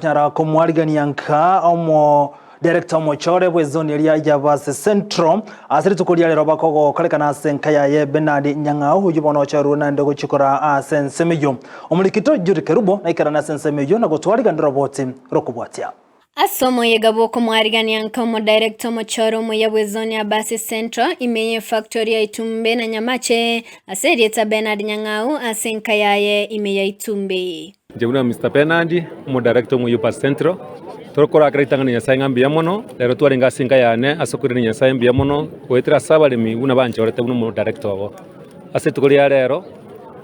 gochinyara komwarigania nka omo Director omochore bw'ezoni eria ya Base Central ase rituko ria rero bakogokorekana ase enka yaye Bernard Nyang'au oyio bono ocherwe naende gochikora ase ensemo eyio. Omorikito Judy Kerubo naikerane ase ensemo eyio na gotwarigania roboti rokobwatia. Ase omoyega bw'okomwarigania nka omodirector omochore omuya bw'ezoni ya Base Central ime y'efactory ya Itumbe na Nyamache ase erieta Bernard Nyang'au ase enka yaye ime ya Itumbe. Inche buna Mister Bernard, omodirector omoyia o Base Central, tokorakera ritang'ani Nyasae ng'a mbuya mono, rero twarenge ase enka yane ase okoiraneria Nyasae mbuya mono goetera ase abaremi buna banchorete buna omodirector obo. Ase rituko ria rero,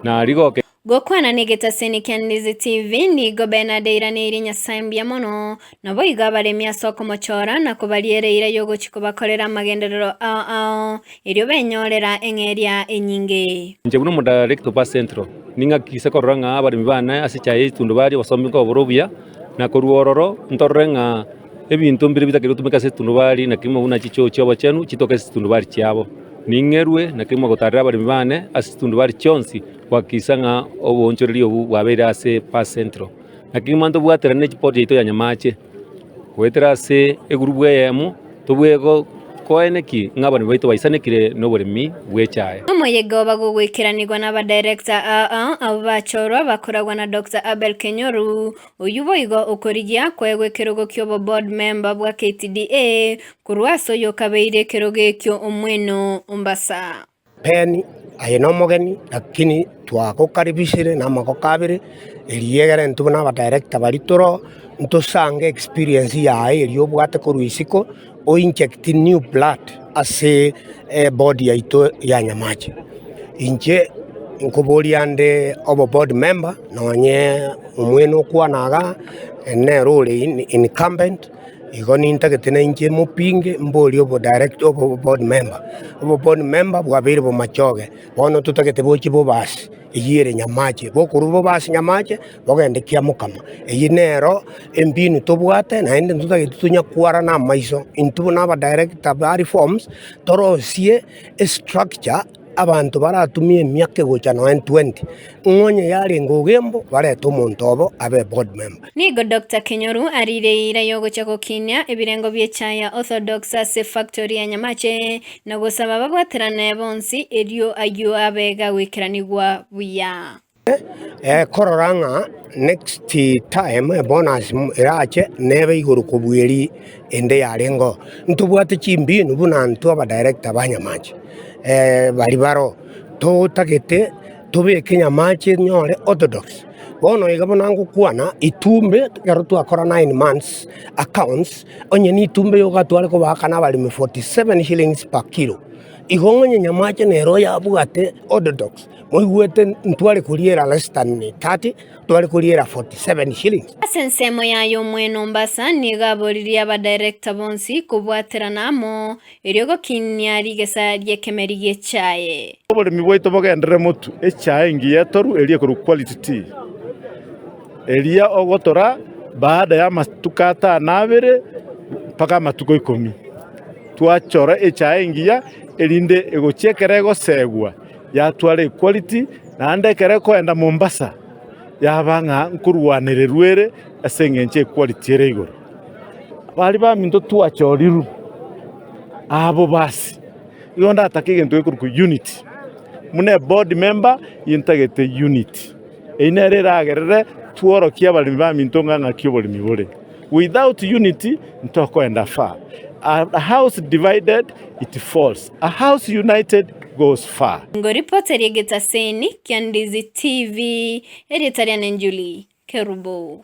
narigoke. Gokwana negetaseni kia Ndizi TV, nigo Bernard airaneirie Nyasae mbuya mono, naboigo abaremi ase okomochora na kobariera eira y'ogochia kobakorera amagenderero ao ao, erio benyorera eng'eria enyinge. Inche buna omodirector o Base Central, ning'akikise korora ng'a abaremi bane ase echae y'echitundo baria obosomi nkobora obuya, na korwa ororo ntorore ng'a ebinto mbire bitakeire gotumeka ase etundubari naki buna chichoo chi'obochenu chitoke ase chitundubari chiabo. Ning'erwe naki mogotarera abaremi bane ase chitundubari chionsi gohakikisha ng'a oboonchoreria obwo bwabeire ase Base Central. Naki ng'a ntobwaterane ne chipoti yaito ya Nyamache goetera ase egurubu eyemo tobue koeneki ng'a abaremi baito baisanekire noboremi bw'echae. Omoyega oba gogoikeranigwa n'abadirector ao abwo bachorwa bakoragwa na Doctor Abel Kenyoru, oyio boigo okorigia koegwa ekerogo ki'obo board member bwa KTDA korwa ase oyokabeire ekerogo ekio Omweno Ombasa. Peni, aye nomogeni, lakini twagokaribishire namagoko abere, erio egere intwe buna abadirector baria toro, ntosange experience yaye eria obwate korwa isiko, o inject new blood ase eboard yaito ya Nyamache. Inche nkoboria nde obo board member nonye omwene okwana igaa, nere ore incumbent. Igo nintagete nainche mopinge mborie obodirect obo board member. Obo board member bwabeire bomachoge, bono totagete bochie bobasi eyio ere Nyamache, bokorwa bobasi Nyamache bogende Kiamokama. Eyio nero embinu tobwate naende ntotagete tonyakwara na amaiso intwe buna abadirector ba reforms torosie estructure. Abanto baratumie emiaka egocha nonya 20, ng'a onye yarenge ogembo, barete omonto obo abe board member. Nigo Doctor Kenyoru arire eira y'ogocha gokinia ebirengo bi'echae ya Orthodox ase factory ya Nyamache na gosaba babwaterane bonsi erio ayio abe gagoikeranigwa buya. Korora ng'a next time ebonus erache nebe igoro kobua eria ende yarengeo. Ntobwate chimbinu buna intwe abadirector ba Nyamache baria baroo, totagete tobeke Nyamache enyore orthodox. Bono iga buna ngokwana, itumbe ekero twakora 9 months accounts, onye na itumbe yoka tware kobaakana abaremi 47 shillings per kilo. Igo onye Nyamache nere oyabwate orthodox. Moigwete ntware koriera less than 30, tware koriera 47 shillings. Ase ensemo yaye omwene Ombasa nigo aboririe abadirector bonsi kobwaterana amo erio gokinia rigesa ri'ekemeri gi'echae. Oboremi bwaito bogenderere motwe, echae engiya etoru eria ekorokwa quality tea, eria ogotora baada ya amatuko atano abere mpaka amatuko ikomi. Twachora echae engiya erinde egochia ekero egosegwa Yatwara equality, naende ekero ekoenda Mombasa yaba ng'a nkorwanererwa ere ase eng'encho equality ere igoro. Baria baminto twachorirwe abo basi, igo ndatake egento gekorokwa unity, buna eboard member intagete unity, eyio nere eragerere tworokie abaremi baminto ng'a ng'aki oboremi bore. Without unity ntokoenda far. A house divided it falls, a house united goes far. Ngoripota eria egetaseni kia Ndizi TV, erieta riane Julie Kerubo.